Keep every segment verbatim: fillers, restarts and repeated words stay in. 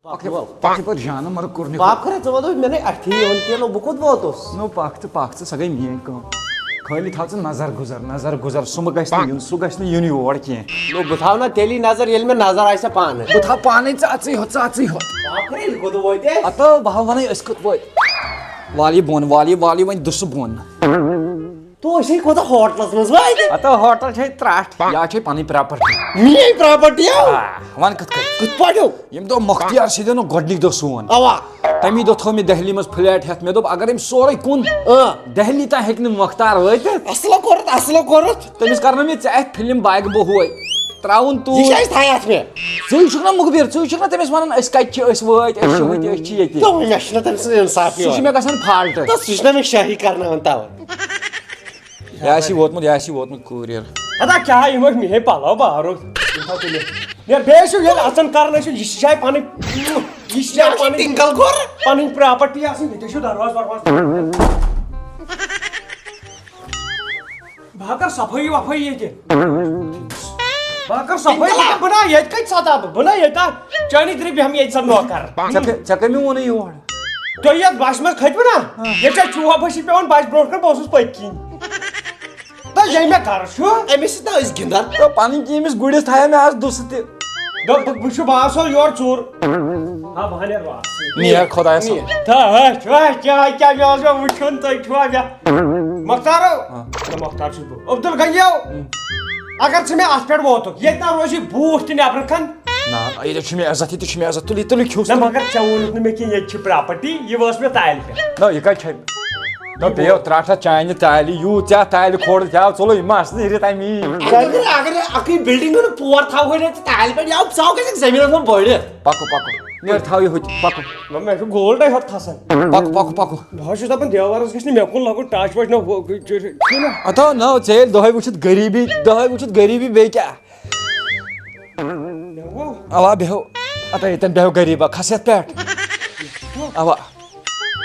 پکھ وَل۔ پکھ یپٲرۍ جانہٕ مگر کوٚر نہٕ۔ پکھ رے، ژٕ وَن دوٚپُس مےٚ نے اَتھِ یِوان کینٛہہ، نو بہٕ کوٚت ووتُس؟ نو پکھ ژٕ، پکھ ژٕ، سۄ گٔے میٲنۍ کٲم۔ خٲلی تھاو ژٕ نظر گُزر، نظر گُزر، سُہ مہ گژھِ نہٕ یُن، سُہ گژھِ نہٕ یُن یور کینٛہہ۔ نو بہٕ تھاوٕ نا تیٚلی نظر، ییٚلہِ مےٚ نظر آسہِ پانہٕ۔ بہٕ تھاوٕ پانے ژٕ اَژٕے ہوت، ژٕ اَژٕے ہوت۔ پکھ رے، ییٚلہِ کوٚت وٲتۍ أسۍ؟ ہتو بہٕ ہاوٕ ونے أسۍ کوٚت وٲتۍ۔ والی بۄن، والی، والی وۄنۍ دُسہٕ بۄن۔ تو أسۍ ہے کوتاہ ہوٹلس منٛز وٲتۍ؟ ہتو ہوٹل چھے ترٛٹھ، یا چھے پنٕنۍ پراپرٹی۔ میٲنۍ پراپرٹی ہو؟ آ، وۄنۍ کِتھ کٔنۍ؟ کِتھ پٲٹھۍ ہو؟ ییٚمہِ دۄہ مختیار سۭتۍ اوٚنُکھ گۄڈٕنِکۍ دۄہ سون۔ اوا۔ تَمی دۄہ تھوٚو مےٚ دہلی منٛز فلیٹ ہٮ۪تھ۔ مےٚ دوٚپ، اگر أمۍ سورُے کُن اۭں۔ دہلی تام ہیٚکہِ نہٕ مۄختار وٲتِتھ، اصلو کوٚرُتھ، اصلو کوٚرُتھ۔ تٔمِس کرنٲو مےٚ ژےٚ اَتھِ فِلم باغ بہوے۔ ترٛاوُن یہِ توٗرۍ۔ کیٛازِ تھایہِ اَتھ مےٚ؟ ژٕے چھُکھ نا مُخبِر، ژٕے چھُکھ نا تٔمِس وَنان، أسۍ کَتہِ چھِ، أسۍ وٲتۍ، أسۍ چھِ وٕنہِ، أسۍ چھِ ییٚتہِ۔ تہٕ وۄنۍ مےٚ چھُنہ تٔمۍ سٕنٛز اِنصافٕے سُہ چھُ یِوان۔ مےٚ گژھان فالٹ۔ تہٕ سُہ چھُنہ مےٚ شٲہی کرناوان تَوَے۔ یہِ آسی ووتمُت، یہِ آسی ووتمُت کوٗریَر۔ ادا کیٛاہ یِم ٲسۍ میٲنۍ پَلو بارو۔ یِم تھاو تُلِتھ۔ یا بیٚیہِ چھُ ییٚلہِ اَژان کران ٲسِو، یہِ چھِ جاے پَنٕنۍ، یہِ چھِ جاے پَنٕنۍ، ٹِنکَل گوٚر۔ پَنٕنۍ پراپرٹی آسٕنۍ، ییٚتہِ چھُ دروازٕ وروازٕ۔ بہٕ ہا کَرٕ صفٲیی وفٲیی ییٚتہِ۔ بہٕ ہا کَرٕ صفٲیی، بہٕ ہا بَناو ییٚتہِ کَتہِ سَتاو بہٕ؟ بہٕ بَناو ییٚتہِ، چٲنی ترٛےٚ بیٚہمہٕ ییٚتہِ سَن نوکَر۔ ژےٚ کٔمۍ، ژےٚ کٔمۍ ووٚنُے یور؟ تۄہہِ یَتھ بَسہِ منٛز کھٔتوٕ نا؟ ہاں۔ ییٚتہِ چھا چوب ہِش پٮ۪وان بَسہِ برونٛٹھ کَنہِ، بہٕ اوسُس پٔتۍ کِنۍ۔ تہٕ ییٚمہِ مےٚ گَرٕ چھُ۔ أمِس سۭتۍ نہ أسۍ گِنٛدان۔ تہٕ پَنٕنۍ کِنۍ أمِس گُرِس تھایے مےٚ آز دُسہٕ تہِ۔ دوٚپ، بہٕ، بہٕ چھُس، بہٕ آسو یورٕ ژوٗر۔ ہا، بہٕ ہا نیرٕ واپسٕے۔ نیر خۄدایَس حوالہٕ۔ تہٕ ہا، چھُ ہا، کیٛاہ، کیٛاہ مےٚ اوس مےٚ وٕچھُن، تُہۍ چھُوا مےٚ؟ مۄختارو؟ ہاں۔ نہ، مۄختار چھُس بہٕ۔ عبدالغنیو؟ اگر ژٕ مےٚ اَتھ پٮ۪ٹھ ووتُکھ، ییٚتہِ نہ روزِ بوٗٹھ تہِ نٮ۪برٕ کَنہِ۔ نہ، ییٚتہِ چھُ مےٚ عزت، ییٚتہِ چھُ مےٚ عزت، تُلِو، تُلِو، کھیوٚو نہ، سُہ۔ مگر ژےٚ ووٚنُتھ نہٕ مےٚ کینٛہہ، ییٚتہِ چھِ پراپرٹی، یہِ وٲژ مےٚ تالہِ پٮ۪ٹھ۔ نہ، یہِ کَتہِ چھےٚ؟ نہ، بیٚیہِ ترٛٹھ اَتھ چانہِ تالہِ، یوٗت ژےٚ اَتھ تالہِ کھوڑ، ژےٚ آو ژوٚلُے مَس نیٖرِتھ اَمی۔ اگر، اگر اَکٕے بِلڈِنٛگ ہُنٛد پور تھاوہوے نہ ژٕ تالہِ پٮ۪ٹھ، یہِ آو، سُہ آو گژھِ زٔمیٖنَس منٛز بٔڑِتھ۔ پَکو، پَکو، نیر تھاو یہِ ہوٚتہِ، پَکو۔ نہ، مےٚ چھُ گولڈَے ہوٚت کھَسان۔ پَکو، پَکو، پَکو۔ بہٕ حظ چھُس دَپان دیوارَس گژھِ نہٕ مےٚ کُن لَگُن ٹَچ وَچ، نہ ہُہ، چھُ، چھُ، چھُنہ۔ ہتو نہ، ژےٚ ییٚلہِ دۄہے وٕچھِتھ غریٖبی، دۄہے وٕچھِتھ غریٖبی، بیٚیہِ کیٛاہ؟ مےٚ گوٚو۔ اوا بیٚہو۔ اتا ییٚتٮ۪ن بیٚہو غریٖبا، کھس یتھ پٮ۪ٹھ۔ اوا۔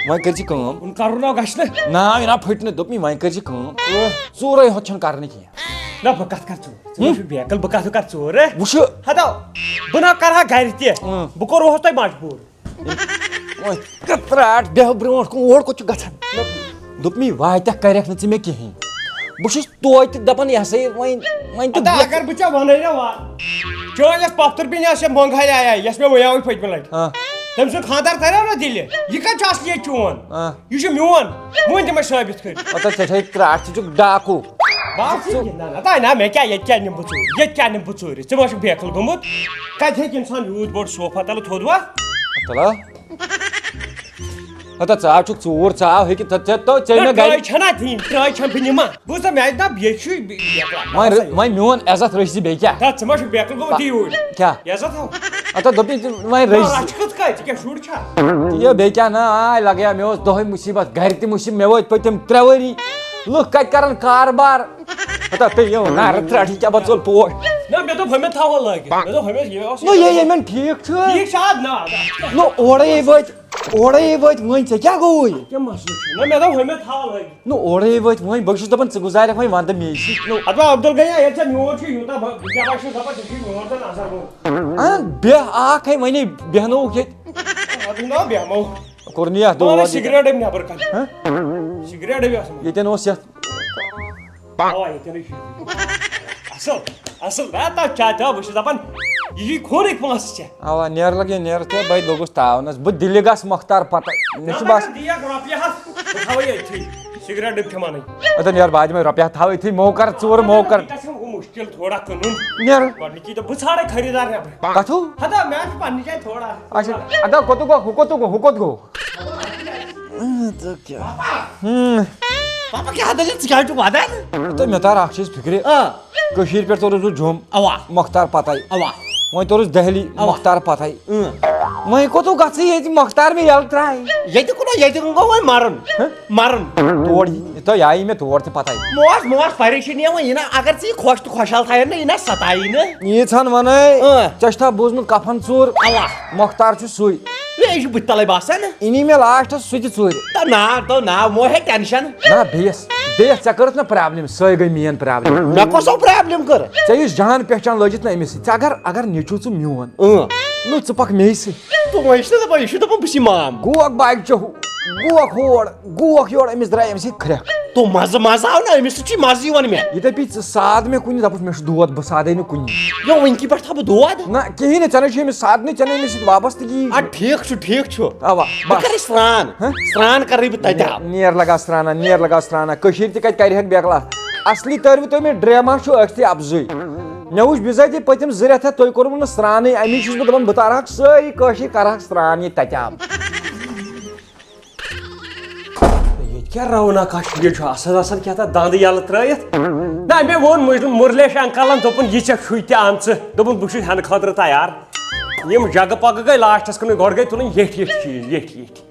وۄنۍ کٔرۍ زِ کٲم۔ وۄنۍ کرُن نا گژھِ نہٕ۔ نہ، یہِ نا پھٔٹۍ نہٕ، دوٚپمَے وۄنۍ کٔرۍ زِ کٲم۔ اۭں۔ ژوٗرے ہوت چھَنہٕ کرنہٕ کینٛہہ۔ نہ، بہٕ کتھ کرٕ ژوٗر؟ ژٕ ہُم؟ ما چھُکھ بیقل، بہٕ کتھ کرٕ ژوٗر، ہے؟ وٕچھِ۔ ہتو، بہٕ نا کرٕ ہا گرِ تہِ۔ اۭں۔ بہٕ کوٚرہوس تۄہہِ مجبوٗر۔ وۄنۍ کتھ رٹھ، بیٚہہ برونٛٹھ کُن، اور کوٚت چھُ گژھان؟ دوٚپمَے، واتہ کرکھ نہٕ ژٕ مےٚ کِہیٖنۍ۔ بہٕ چھُس توتہِ دپان، یہِ ہسا یہِ وۄنۍ، وۄنۍ تہٕ ادا، بہٕ اگر بہٕ ژےٚ وَنَے نہ وَن، چٲنۍ یۄس پۄپھتٕر بیٚنہِ ٲس، یۄس مۄنٛگ ہالہِ آیہِ، یۄس مےٚ وَنیٛاوٕے پٔتمہِ لَٹہِ، ہاں۔ تٔمۍ سُنٛد خانٛدار تَریو نہ دِلہِ؟ یہِ کَتہِ چھُ اَصلی ییٚتہِ چون؟ ہاں۔ یہِ چھُ میون۔ مےٚ ؤنۍ تہِ مےٚ ثٲبِت کٔرِتھ۔ ہتا ژےٚ چھے ترٛٹھ، ژٕ چھُکھ ڈاکوٗ۔ بہٕ آسہٕ یہِ گِنٛدان۔ ہتا نہ، مےٚ کیٛاہ، ییٚتہِ کیٛاہ نِمہٕ بہٕ ژوٗرِ؟ ییٚتہِ کیٛاہ نِمہٕ بہٕ ژوٗرِ؟ ژٕ ما چھُکھ بیقل گوٚمُت؟ کَتہِ ہیٚکہِ اِنسان یوٗت بوٚڑ صوفہ تَلہٕ تھوٚد وَتھ؟ تَلہٕ۔ ہتا ژٕ آو چھُکھ ژوٗر، ژٕ آو ہیٚکہِ، ژےٚ، ژےٚ، ژےٚ، ژےٚ نہ، مےٚ گرِ۔ ٹرٛاے چھَنا دِنۍ، ٹرٛاے چھَنہٕ بہٕ نِوان۔ بہٕ وَنہٕ ژےٚ، مےٚ آسہِ دَب، ییٚتہِ چھُ، یہِ، یہِ، وۄنۍ، وۄنۍ میون عزت رٔچھ زِ بیٚیہِ کیٛاہ؟ تَتھ ژٕ ما چھُکھ بیقل گوٚمُت یوٗرۍ؟ کیٛاہ؟ یہِ عزت ہاو۔ ہتا دوٚپُے ژٕ وۄنۍ رٔچھ زِ۔ رَچھ کِتھ کٔنۍ؟ ژٕ کیٛاہ شُر چھا؟ یہِ بیٚیہِ کیٛاہ نہ، آے لگیا، مےٚ اوس دۄہَے مُصیٖبت، گرِ تہِ مُصیٖبت، مےٚ وٲتۍ پٔتِم ترٛےٚ ؤری۔ لُکھ کَتہِ کَرَن کاربار؟ ہتا تُہۍ یِیِو نارٕ ترٛٹھ، یہِ کیٛاہ بَتہٕ ژوٚل پوش؟ نہ، مےٚ دوٚپ، ہُمہِ تھاوَو لٲگِتھ۔ مےٚ دوٚپ، ہُمہِ یہِ اوس نہ، یہِ، یہِ، ییٚمٮ۪ن ٹھیٖک چھُ۔ ٹھیٖک چھُ، اَدٕ نہ، اَدٕ اَتھ کیٛاہ؟ نہ، اورَے وٲتۍ۔ اورَے وٲتۍ وۄنۍ، ژےٚ کیٛاہ گوٚوُے؟ کیٛاہ مسلہٕ چھُ؟ نہ، مےٚ دوٚپ، ہُمہِ تھاوَو لٲگِتھ۔ نہ، اورَے وٲتۍ وۄنۍ، بہٕ چھُس دَپان، ژٕ گُزارٮ۪کھ وۄنۍ وَندٕ مے سۭتۍ۔ نہ، اَدٕ وۄنۍ عبدالغنی، ییٚلہِ ژےٚ میون چھُ یوٗتاہ، بہٕ، بہٕ کیٛاہ باسہِ چھُس دَپان، ژےٚ چھُے میون تہٕ نظر گوٚو۔ اَہَن، بیٚہہ اَکھ ہے وَنے بیٚہنووُکھ ییٚتہِ۔ اَدٕ نہ، بیٚہمو۔ کوٚر نہٕ یَتھ بہٕ وَنَے دود ییٚتہِ۔ سِگریٹ أمۍ نٮ۪برٕ کَنہِ۔ ہہ؟ سِگریٹ أمۍ آسان۔ ییٚتٮ۪ن اوس یَتھ۔ اَوا، ییٚتٮ۪ن ہے چھُ۔ اَصٕل، اَصٕل، نہ، تَتھ چاے چاو، بہٕ چھُس دَپان، یہِ چھُے خوٗنٕکۍ پونٛسہٕ ژےٚ۔ اَوا، نیر لَگہِ، نیر تہٕ بہٕ لوٚگُس تاونَس۔ بہٕ دِلہِ گژھ مۄختار پَتہٕ۔ مےٚ چھُ نہ، باسان۔ مگر دِیَکھ رۄپیہِ ہَتھ، بہٕ تھاوَے أتھی۔ سِگریٹ ڈٔبۍ کھٮ۪مَنٕے۔ اَدٕ نیر، بعد میں رۄپیہِ ہَتھ تھاو أتھی، مو کَر ژوٗر، مو کَر۔ یہِ گژھِ وۄنۍ مُشکِل تھوڑا کٕنُن۔ نیر۔ گۄڈٕنِکی دۄہ بہٕ ژھانٛڈَے خریٖدار نٮ۪برٕ۔ کَتھوٗ؟ ہَتا، مےٚ حظ چھِ پَننہِ جایہِ تھوڑا۔ اچھا، اَدا کوٚتُک گوٚو، ہُہ کوٚتُک گوٚو، ہُہ کوٚت گوٚو؟ اۭں، ژٕ کیٛاہ؟ اۭں۔ پاپا، کیٛاہ دٔلیٖل؟ ژٕ کیٛازِ چھُکھ وَدان؟ تہٕ مےٚ تَر اَکھ چیٖز فِکرِ۔ آ۔ کٔشیٖرِ پٮ۪ٹھ توٚرُس بہٕ جوٚم، اَوا۔ مۄختار پَتَے۔ اَوا۔ وۄنۍ توٚرُس دہلی، اَوا۔ مۄختار پَتَے۔ اۭں۔ وۄنۍ کوٚت گژھٕ ییٚتہِ مۄختار مےٚ یَلہٕ ترٛایہِ؟ ییٚتہِ کوٚت، ییٚتہِ گوٚو وۄنۍ مَرُن۔ ہہ؟ مَرُن۔ تور یی، تۄہہِ آیی مےٚ تور تہِ پَتَے۔ موج، موج پریشٲنی وۄنۍ یہِ نا، اگر ژٕ یہِ خۄش تہٕ خۄشحال تھایَن نہ، یہِ نا سَتایی نہٕ۔ ییٖژ ہَن وَنَے، اۭں۔ ژےٚ چھُتھا بوٗزمُت کفن ژوٗر؟ اَوا۔ مۄختار چھُ سُے۔ ہے، یہِ چھُ بٕتھِ تَلَے باسان۔ اِنی مےٚ لاسٹَس سُہ تہِ ژوٗرِ۔ تہٕ ناو تو ناو، مو ہے ٹٮ۪نشَن۔ نہ، بیٚیِس، بیٚیِس، ژےٚ کٔرٕتھ نہ پرابلم، سۄے گٔے میٲنۍ پرابلم۔ مےٚ کۄس سۄ پرابلم کٔر؟ ژےٚ یُس جان پہچان لٲجِتھ نہ أمِس سۭتۍ، ژےٚ اگر، اگر نیٚچوٗ ژٕ میون، اۭں۔ نہ ژٕ پَکھ مے سۭتۍ۔ تہٕ وۄنۍ چھُ نہ دَپان، یہِ چھُ دَپان بہٕ چھُس اِمام۔ گوکھ باغ چہُ، گوکھ ہور، گوکھ یور، أمِس درٛاے اَمہِ سۭتۍ کھرٛٮ۪کھ۔ تو مزٕ، مزٕ آو نہ، أمِس سۭتۍ چھُے مزٕ یِوان مےٚ۔ یہِ دَپی ژٕ ساد مےٚ کُنہِ، دَپُس مےٚ چھُ دود، بہٕ سادے نہٕ کُنہِ۔ یو، وٕنکی پٮ۪ٹھ تھاو بہٕ دود۔ نہ کِہیٖنۍ نہٕ، ژےٚ نَے چھُے أمِس سادنٕے، ژےٚ نَے أمِس سۭتۍ وابستگی۔ اَدٕ ٹھیٖک چھُ، ٹھیٖک چھُ۔ اوا، بہٕ بس۔ کَرٕ سرٛان۔ ہہ؟ سرٛان کَرٕ بہٕ تَتہِ نیر، آب۔ نیر لگاو سرٛانا، نیر لگاو سرٛانا۔ کٔشیٖرِ تہِ کَتہِ کَرِ ہٮ۪کھ بیکلا؟ اَصلی تٲرِوٕ تُہۍ مےٚ ڈرٛیما چھُ أکھتٕے اَپزُے۔ مےٚ وٕچھ بِذٲتی پٔتِم زٕ رٮ۪تھ ہٮ۪تھ تُہۍ کوٚروٕ نہٕ سرٛانٕے، اَمی چھُس بہٕ دَپان بہٕ تارہَکھ سٲری کٲشِرۍ، کَرہَکھ سرٛان ییٚتہِ تَتہِ آب۔ ییٚتہِ کیٛاہ رونقا چھِ؟ ییٚتہِ چھُ اَصٕل اَصٕل کیٛاہ تام دَنٛدٕ یَلہٕ ترٛٲیِتھ۔ نہ، مےٚ ووٚن مُج-، مُرلیش انکلن، دوٚپُن، "یہِ ژےٚ چھُے تہِ آمژٕ۔" دوٚپُن، "بہٕ چھُس ہٮ۪نہٕ خٲطرٕ تیار۔" یِم جگہٕ پگہٕ گٔے لاسٹَس کُنٕے، گۄڈٕ گٔے تُلٕنۍ ییٚٹھۍ ییٚٹھۍ چیٖز، ییٚٹھۍ ییٚٹھۍ۔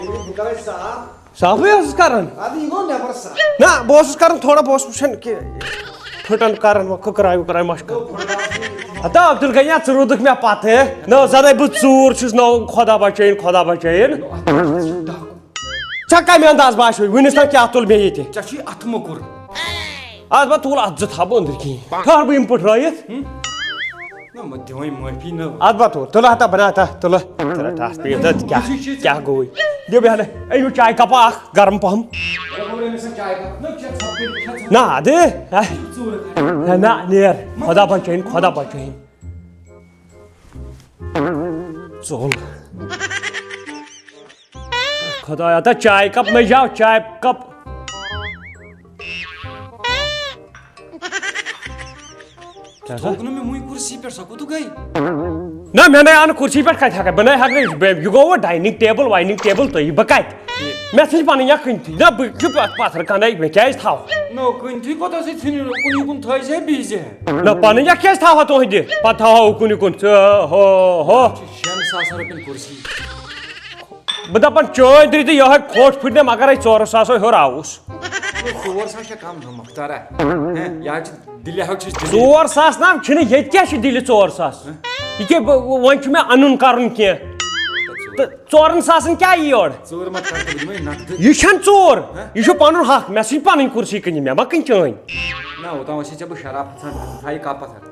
بہٕ کرے صاف۔ صافٕے اوسُس کران۔ اَدٕ یہِ گوٚو نٮ۪بر صاف۔ نہ، بہٕ اوسُس کران تھوڑا، بہٕ اوسُس وٕچھان کہِ پھٕٹن کران وۄنۍ کٕکراے وٕکراے مشکہٕ۔ ہتا عبدالغنیا، ژٕ روٗدُکھ مےٚ پتہٕ، نہ زَنے بہٕ ژوٗر چھُس، نہ خۄدا بچٲیِن، خۄدا بچٲیِن۔ ژےٚ کَمہِ انداز باسیوے؟ وٕنِس تام کیٛاہ تُل مےٚ ییٚتہِ؟ ژےٚ چھُے اَتھٕ موٚکُر۔ اَتھ ما تُل اَتھ زٕ تھاوٕ بہٕ أنٛدٕرۍ کِنۍ۔ ٹھہر بہٕ یِمہٕ پٲٹھۍ رٲیِتھ۔ نہ، مہ دِوَے معٲفی نہ۔ اَتھ ما تُل، تُلہٕ ہتا بہٕ نہ ہتا، تُلہٕ۔ تُلہٕ ہتا، اَتھ پیٚیہِ تَتھ کیٛاہ، کیٛاہ گوٚوُے؟ دِ مےٚ ہَلے، أنِو چاے کَپا اَکھ، گرم پَہَم۔ نہ، اَدٕ، نہ، نیر، خۄدا بچٲیِن، خۄدا بچٲیِن۔ ژوٚل۔ خۄدایا، تہٕ چاے کپ مےٚ جاو، چاے کپ۔ کیٛاہ سا؟ تھوٚک نہٕ مےٚ وٕنہِ کُرسی پٮ۪ٹھ، سۄ کوٚتُکھ گٔے؟ نہ، مےٚ نَے آو نہٕ کُرسی پٮ۪ٹھ کَتہِ ہٮ۪کَے، بہٕ نَے ہٮ۪کہٕ نہٕ، بہٕ، یہِ گوٚو وۄنۍ ڈاینِنٛگ ٹیبٕل واینِنٛگ ٹیبٕل، تُہۍ، بہٕ کَتہِ؟ مےٚ ژھٕنۍ پَنٕنۍ اَکھ کٕنۍ تھٕے۔ نہ، بہٕ چھُس پَتھ-، پَتھَر کَنَے، مےٚ کیٛازِ تھاوٕ؟ نہ، کٕنۍ تھٕے کوٚت ٲسٕے ژھٕنِو، کُنہِ کُن تھٲیزِ بیٚیہِ زِ۔ نہ، پَنٕنۍ اَکھ کیٛازِ تھاوہا تُہٕنٛدِ؟ پَتہٕ تھاوہا اُکُن یُکُن، ژٕ، ہو، ہو۔ چھِ شٮ۪ن ساسَن رۄپیَن کُرسی۔ بہٕ دَپان، چٲنۍ تہِ تہٕ یِہوٚے کھوٚٹ پھٕٹنَے، مگر أسۍ ژورو ساسو ہیوٚر آوُس۔ ژور ساس چھےٚ کَم نہ، مۄختارا۔ ہہ، یہِ حظ چھِ دِلہِ ہٮ۪کھ چھِ أسۍ دِلہِ۔ ژور ساس نہ چھِنہٕ، ییٚتہِ کیٛاہ چھِ دِلہِ ژور ساس؟ ہہ؟ یہِ کیٛاہ، بہٕ، وۄنۍ چھُ مےٚ اَنُن کَرُن کینٛہہ۔ تہٕ ژورَن ساسَن کیٛاہ یی یورٕ؟ ژور مہ کَر تہٕ بہٕ دِمَے نقدٕ۔ یہِ چھَنہٕ ژور، ہہ؟ یہِ چھُ پَنُن حق، مےٚ سۭتۍ پَنٕنۍ کُرسی کٕنہِ، مےٚ ما کٕنہِ چٲنۍ؟ نہ، اوٚتام ٲسی ژےٚ بہٕ شراب ہَژان، تھایہِ کَپ پَتھَر۔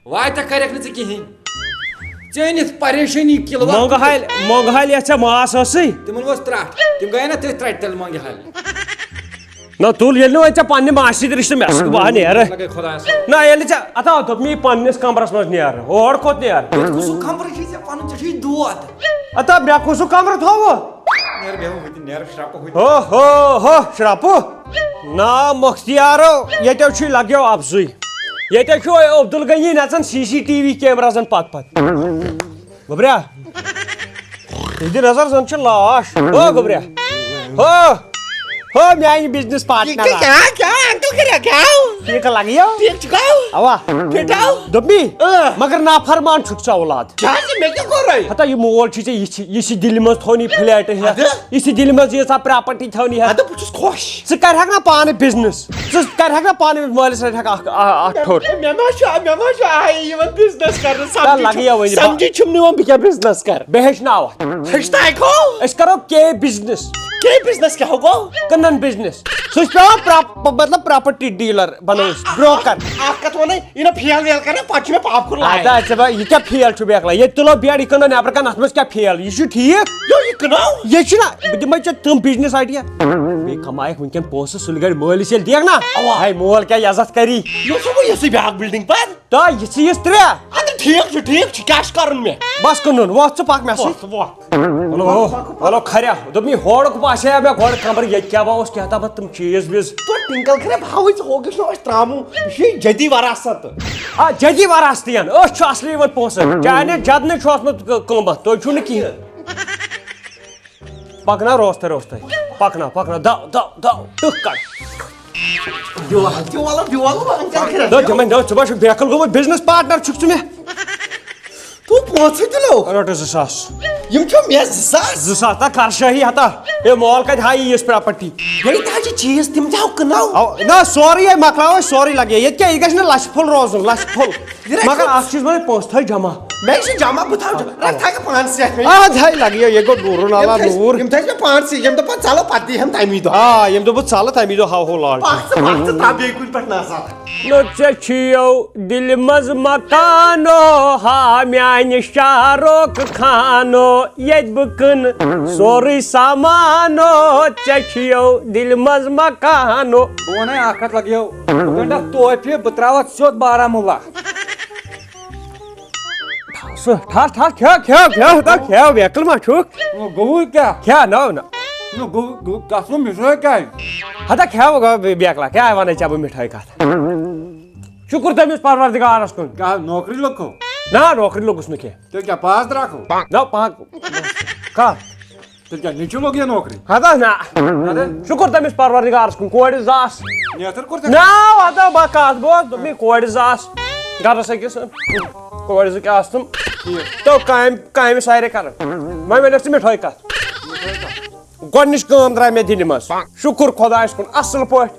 واتہِ کَرٮ۪کھ نہٕ ژٕ کِہیٖنۍ۔ ژےٚ أنِتھ پریشٲنی کِلوٗ اَکھ۔ مۄنٛگہٕ ہالہِ، مۄنٛگہٕ ہالہِ یَتھ ژےٚ ماس ٲسٕے۔ تِمَن اوس ترٛٹھ، تِم گٔے نہ تٔتھۍ ترٛٹہِ تَل مۄنٛگہٕ ہالہِ۔ نہ تُل، ییٚلہِ نہٕ وۄنۍ ژےٚ پننہِ ماسہِ سۭتۍ رِشتہٕ، مےٚ سۭتۍ بہٕ ہا نیرٕ۔ لگے خۄدایَس۔ نہ، ییٚلہِ ژےٚ، اَتھ آو دوٚپ مےٚ یہِ پننِس کمرس منٛز نیر، ہور کوٚت نیر؟ تیٚلہِ کُس ہیوٗ کمرٕ چھُے ژےٚ پنُن؟ ژےٚ چھُے دود۔ اَتھ آو مےٚ کُس ہیوٗ کمرٕ تھوٚوُ؟ نیر بیٚہو ہُتہِ، نیر شرٛپہٕ ہُتہِ۔ ہو، ہو، ہو، شرٛپہٕ۔ نا مۄختیارو، ییٚتیو چھُے لگیو اَپزُے۔ ییٚتیو چھُ عبدالغنی نژان سی سی ٹی وی کیمرازن پتہٕ پتہٕ۔ گوٚبریا، یہِ دِ نظر، زن چھُ لاش۔ ہو گوٚبریا۔ ہو۔ ہو میانہِ بزنس پارٹنر۔ کیٛاہ، کیٛاہ، انکل کریکھ، کیٛاہ؟ ٹھیٖک لگیو؟ ٹھیٖک چھُکھا؟ اوا۔ فِٹ آو؟ دوٚپمی؟ اۭں۔ مگر نافرمان چھُکھ ژٕ اولاد۔ کیٛازِ؟ مےٚ کیٛاہ کوٚرُے؟ ہتا یہِ مول چھُے ژےٚ یِژھِ، یِژھِ دِلہِ منٛز تھونٕے فلیٹ ہٮ۪تھ۔ اَدٕ؟ یِژھِ دِلہِ منٛز ییٖژاہ پراپرٹی تھونٕے ہٮ۪تھ۔ اَدٕ بہٕ چھُس خۄش۔ ژٕ کرِہکھ نا پانہٕ بزنس؟ ژٕ کرِہکھ نا پانہٕ مٲلِس رٹِہکھ اکھ، اَ-، اَکھ ٹھوٚر؟ مےٚ ما چھُ، مےٚ ما چھُ آیہِ یِوان بزنس کرنہٕ؟ تَلہٕ سمجھی لگہِ چھُم، یا وۄنۍ با- سمجھی چھُم نہٕ یِوان بہٕ کیٛاہ بزنس کرٕ۔ بہٕ ہیٚچھناوتھ۔ ہیٚچھناوکھ۔ أسۍ کرو کے بزنس۔ کے بزنس کیٛاہ گوٚو؟ کٕنن بزنس۔ سُہ چھُ پٮ۪وان پراپ-، مطلب پراپرٹی ڈیلر بنو أسۍ، بروکر۔ اکھ کتھ ونے، یہِ نہ فیل ویل کرنا، پتہٕ چھُ مےٚ پاپھ کُن لایان۔ ادا ژےٚ با-، یہِ کیٛاہ فیل چھُ بیکلا؟ ییٚتہِ تُلو بیڈ، یہِ کٕنو نٮ۪برٕ کَنہِ، اَتھ منٛز کیٛاہ فیل؟ یہِ چھُ ٹھیٖک۔ یو، یہِ کٕنو۔ یہِ چھُنہ، بہٕ دِمے ژےٚ تِم بزنس آیڈیا۔ بیٚیہِ کمایکھ وٕنکٮ۪ن پونٛسہٕ سُلہِ گرِ مٲلِس ییٚلہِ دِکھ نا، اوا۔ ہے مول کیٛاہ عزت کری۔ یہِ اوسُے بہٕ، یہِ اوسُے بیٛاکھ بلڈنگ پر۔ تہٕ یہِ چھِ یِژھ ترٛےٚ۔ اَدٕ ٹھیٖک چھُ، ٹھیٖک چھُ، کیٛاہ چھُ کرُن مےٚ؟ بس کٕنُن، وۄتھ ژٕ پکھ مےٚ سۭتۍ۔ وۄتھ، وۄتھ۔ ہلو، ہلو، کھریا، دوٚپ مےٚ ہورُک باسے مےٚ گۄڈٕ کمرٕ، ییٚتہِ کیٛاہ بہٕ اوس، کیٛاہ تام تِم چیٖز ویٖز۔ تو ٹِنکل کھریا، بہٕ ہاوٕے ژےٚ ہوگِس نہٕ أسۍ ترٛاموٗ، یہِ چھُ جدی وراثت۔ آ، جدی وراثتی ہن، أسۍ چھِ اصلی یِمن پونٛسہٕ۔ چانہِ جدنٕے چھُ اوسمُت قۭمتھ، تُہۍ چھِو نہٕ کِہیٖنۍ۔ پکناو روستٕے روستٕے۔ پکناو، پکناو، دو، دو، دو، ٹٕک کڑ۔ بیول، بیول، بیول، وۄنۍ کیٛاہ کرٕ؟ دو، تِمن دو، ژٕ ما چھُکھ بیقل گوٚمُت؟ بزنس پارٹنر چھُکھ ژٕ مےٚ۔ تو پانٛژھ ہتھ تہِ لوگ۔ رٹہٕ زٕ ساس۔ یِم چھِ مےٚ زٕ ساس۔ زٕ ساس، تا کر شٲہی ہتا۔ ہے، مول کتہِ ہایہِ یِژھ پراپرٹی؟ ییٚلہِ تہِ حظ چھِ چیٖز، تِم تہِ ہاو کٕنو۔ او، نہ، سورُے ہے مۄکلاوو أسۍ، سورُے لگہِ۔ ییٚتہِ کیٛاہ، یہِ گژھِ نہٕ لچھِ پھوٚل روزُن، لچھِ پھوٚل۔ یہِ رَٹہِ مگر پھوٚل۔ اکھ چیٖز وَنَے، پونٛسہٕ تھٲے جمع۔ مےٚ چھِ جمع، بہٕ تھاوٕ جمع۔ رَٹھ تھاے کہِ پانَس سۭتۍ مےٚ۔ آ، تھاے لگہِ، یہِ گوٚو نوٗرُن یِم اللہ تھٲے، نوٗر۔ یِم تھٲے مےٚ پانَس سۭتۍ، ییٚمہِ دۄہ پَتہٕ ژَلو، پَتہٕ دی ہَم تَمی دۄہ۔ آ، ییٚمہِ دۄہ بہٕ ژَلہٕ، تَمی دۄہ ہاوہو لال۔ پَتہٕ ژٕ، پَتہٕ ژٕ ترٛاو بیٚیہِ کُنہِ پٮ۪ٹھ نظر۔ نو ژےٚ چھِیو دِلہِ منٛز مکانو، ہا میانہِ شاہ رُخ خانو، ییٚتہِ بہٕ کٕنہٕ سورُے سامانو، ژےٚ چھِیو دِلہِ منٛز مکانو۔ بہٕ وَنَے اَکھ کَتھ لَگیو، بہٕ گَنٛڈَتھ توفہِ، بہٕ ترٛاوَتھ سیوٚد بارہمولہ۔ سُہ ٹھَس، ٹھَس، کھیٚو، کھیٚو، کھیٚو، ہتا کھیٚو، ویکل ما چھُکھ؟ گوٚوُے کیٛاہ؟ کھیٚو، نو، نو۔ نو، گوٚو، گوٚو، تَس ووٚن مِٹھٲے کیٛازِ؟ ہتا کھیٚو، گوٚو، بے-، بیکلا، کیٛاہ وَنَے ژےٚ بہٕ مِٹھٲے کَتھ؟ شُکُر تٔمِس پروردگارَس کُن۔ کیٛاہ نوکری لوٚگکھو؟ نہ، نوکری لوٚگُس نہٕ کینٛہہ۔ تیٚلہِ کیٛاہ پاس درٛاکھو؟ نہ، پاک-، کَتھ؟ تیٚلہِ کیٛاہ نیٚچوٗ لوٚگ یا نوکری؟ ہتا نہ۔ اَدٕ؟ شُکُر تٔمِس پروردگارَس کُن، کورِ زٕ آسہٕ۔ نیتر کوٚر ژےٚ؟ نہ، وَدٕ بہٕ کَتھ بوز، دوٚپمَے کورِ زٕ آسہٕ۔ گَرَس أکِس، کورِ زٕ کیٛاہ آسہٕ تِم؟ ٹھیٖک۔ تو کامہِ، کامہِ سارے کَران۔ وۄنۍ ؤنِو ژٕ مِٹھٲے کَتھ؟ مِٹھٲے کَتھ؟ گۄڈٕنِچ کٲم درٛاے مےٚ دِلہِ منٛز۔ شُکُر خۄدایَس کُن، اَصٕل پٲٹھۍ۔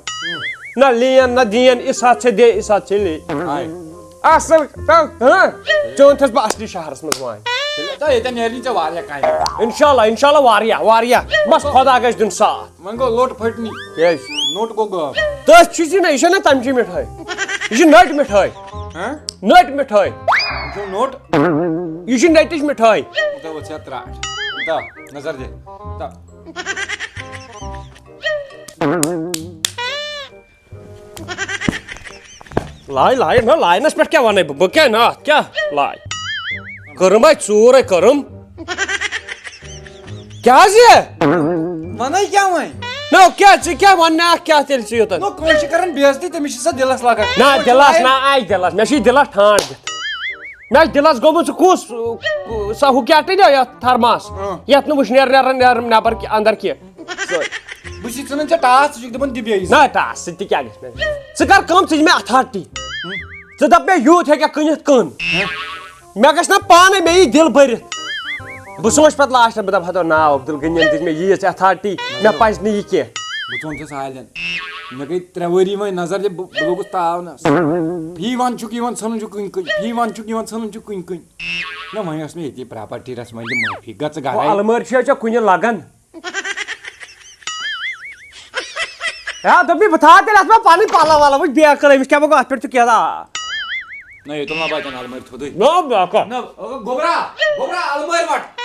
نہ لین، نہ دین، اِسات ژےٚ دے، اِسات ژےٚ لے۔ ہاے۔ اَصٕل، تو، ہاں؟ ژےٚ اوٚنتھَس بہٕ اَصلی شہرَس منٛز وۄنۍ۔ تیٚلہِ، تہٕ ییٚتٮ۪ن نیرِ نہٕ ژےٚ واریاہ کامہِ۔ اِنشاء اللہ، اِنشاء اللہ واریاہ، واریاہ۔ بَس خۄدا گژھِ دیُن ساتھ۔ وۄنۍ گوٚو لوٚٹ پھٔٹنی۔ کیٛازِ؟ نوٚٹ گوٚو غٲب۔ تٔتھۍ چھُ یہِ نہ، یہِ چھےٚ نہ تَمچی مِٹھٲے۔ یہِ چھِ نٔٹۍ مِٹھٲے۔ ہاں؟ نٔٹۍ مِٹھٲے۔ یہِ چھُ نوٚٹ۔ یہِ چھِ نٔٹِچ مِٹھٲے۔ تہٕ وۄتھ ژےٚ ترٛاٹھ۔ دَہ، نظر دِ۔ دَہ۔ لاے، لاے، نہ، لاینس پٮ۪ٹھ کیٛاہ وَنَے بہٕ؟ بہٕ کیٛاہ نہ، اَتھ کیٛاہ لاے؟ کٔرٕم اَتہِ ژوٗر، ہے کٔرٕم۔ کیٛاہ حظ یہِ؟ وَنَے کیٛاہ وۄنۍ؟ نہ، کیٛاہ، ژٕ کیٛاہ وَننہٕ اَکھ کیٛاہ تیٚلہِ ژٕ یوٚتَن؟ نہ، کٲنٛسہِ چھِ کَران بے عزتی، تٔمِس چھِ سۄ دِلَس لَگان۔ نہ، تِمَن چھِ دِلَس، لایان۔ نہ، آے دِلَس، مےٚ چھُے دِلَس ٹھانٛڈ دِتھ۔ مےٚ چھُ دِلَس گوٚمُت سُہ کُس، سۄ ہُہ کیٛاہ ٹٕنیو یَتھ تھرماس؟ اۭں۔ یَتھ نہٕ وٕشنیر نیران، نیران نٮ۪بر کہِ-، اَندَر کینٛہہ۔ سۄے۔ بہٕ چھُس ژھٕنان ژےٚ ٹاس، ژٕ چھُکھ دَپان دِ بیٚیہِ۔ نہ، ٹاس سۭتۍ تہِ کیٛاہ گژھِ مےٚ؟ ژٕ کر کٲم، ژٕ دِ مےٚ authority۔ ہُم۔ ژٕ دَپ مےٚ یوٗت ہیٚکیٛاہ کٕنِتھ، کٕن۔ ہُم۔ مےٚ گژھِ نہ پانَے، مےٚ یی دِل بٔرِتھ۔ بہٕ سونٛچہٕ پَتہٕ لاسٹَس، بہٕ دَپہٕ ہَتو نا عبدالغنیَن دِژ مےٚ ییٖژ authority، مےٚ پَزِ نہٕ یہِ کینٛہہ۔ بہٕ ژھُن ژےٚ سالٮ۪ن۔ مےٚ گٔے ترٛےٚ ؤری وۄنۍ نظر زِ بہٕ، بہٕ لوٚگُس تاونَس۔ فی وَنٛدٕ چھُکھ یِوان، ژھٕنان چھُکھ کُنہِ کُنہِ۔ فی وَنٛدٕ چھُکھ یِوان، ژھٕنان چھُکھ کُنہِ کُنہِ۔ نہ، وۄنۍ ٲس مےٚ ییٚتی property رَژھ منٛز دِ معٲفی۔ گژھ ژٕ گَرَے۔ ہُہ المٲرۍ چھِ ژےٚ کُنہِ لَگان۔ ہے، دوٚپمَے بہٕ تھاوٕ تیٚلہِ اَتھ منٛز پَنٕنۍ پَلَو وَلَو، وٕچھ بیکٕل أمِس کیٛاہ بہٕ گوٚو اَتھ پٮ۪ٹھ چھُ کینٛہہ۔ نہ، ییٚتٮ۪ن لَبہٕ اَتٮ۪ن اَلمٲرۍ تھوٚدُے۔ نہ، بیکٕل۔ نہ، گوٚبرا، گوٚبرا، اَلمٲرۍ وَٹ۔